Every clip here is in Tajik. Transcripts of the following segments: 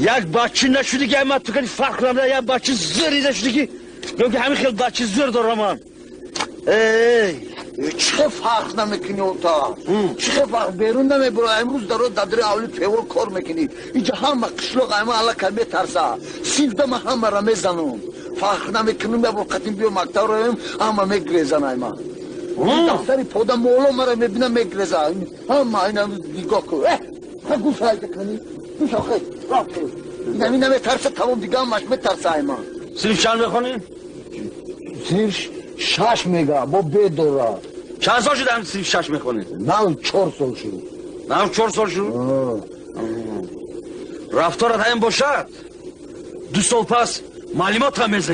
Як бача нашуди ки ман ту кани фарқ намеда, як бача зӯрида шуди ки гӯям ки ҳамин хел бача зӯр дорам ман. Эй, чӣ фарқ намекунӣ ота? Чӣ фарқ берун намебура? Имрӯз даро дадри авли певор кор мекунӣ. Инҷа ҳама қишлоқ ама аллакай метарса. Синфда ман ҳамаро мезанам. Фарқ намекунам, як бор қатим биё мактаб равем, ҳама мегрезан ай ман. Дафтари пода моло мара мебина мегреза. Ҳама ина нигоҳ кун. Ха гӯш ҳайда кунӣ. Гӯш охе, рафт. Инами наметарса, тамом дига ҳамаш метарса ай ман. Синф чанд мехонӣ? Синф шаш мега, бо бе дора. Чанд сол шуд ҳам синф шаш мехонӣ? Нав 4 сол шуд. Нав 4 сол шуд? Рафторат ҳамин бошад, 2 сол пас маълумот ҳам мезанӣ.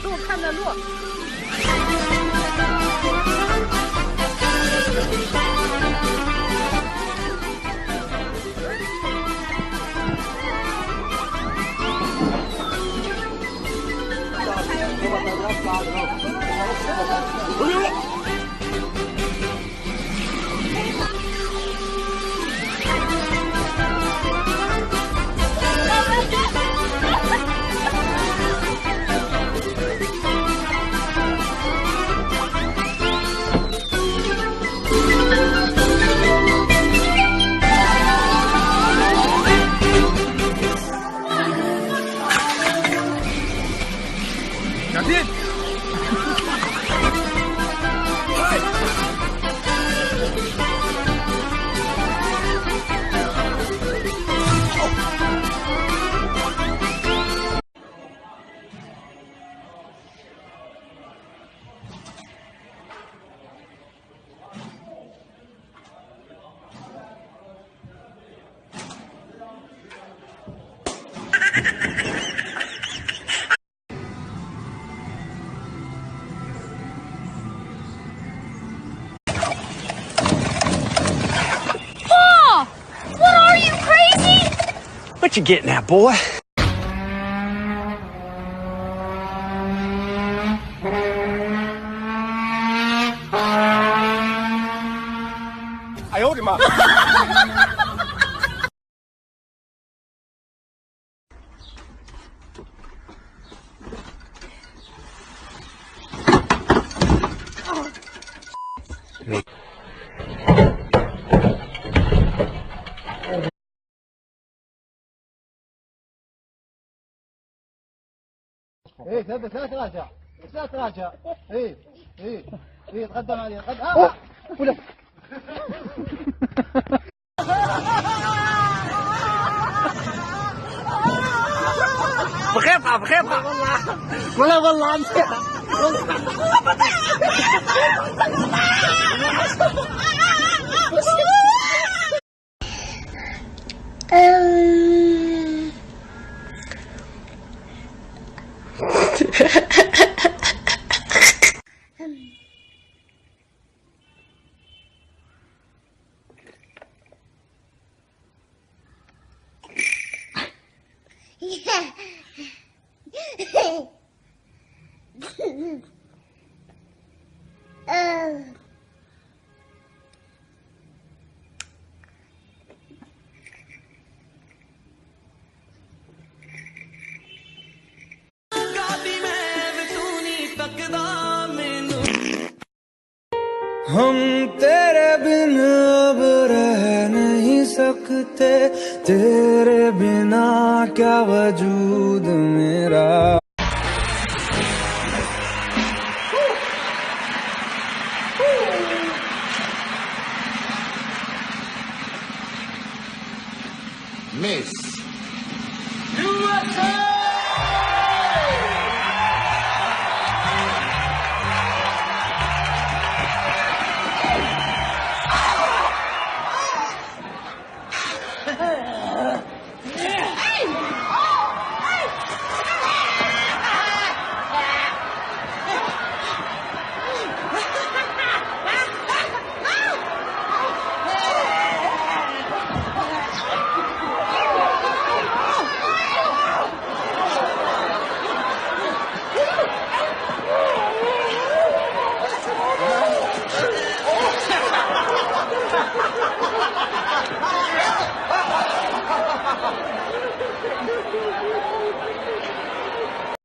给我看段路。小心！ What you getting at, boy? I owed him up. ايه ثبت، لا تراجع، لا تراجع. ايه ايه ايه تقدم عليه، تقدم. ولا بخيطها بخيطها والله والله امسكها. हम तेरे बिन अब रह नहीं सकते, तेरे बिना क्या वजूद मेरा। Miss USA!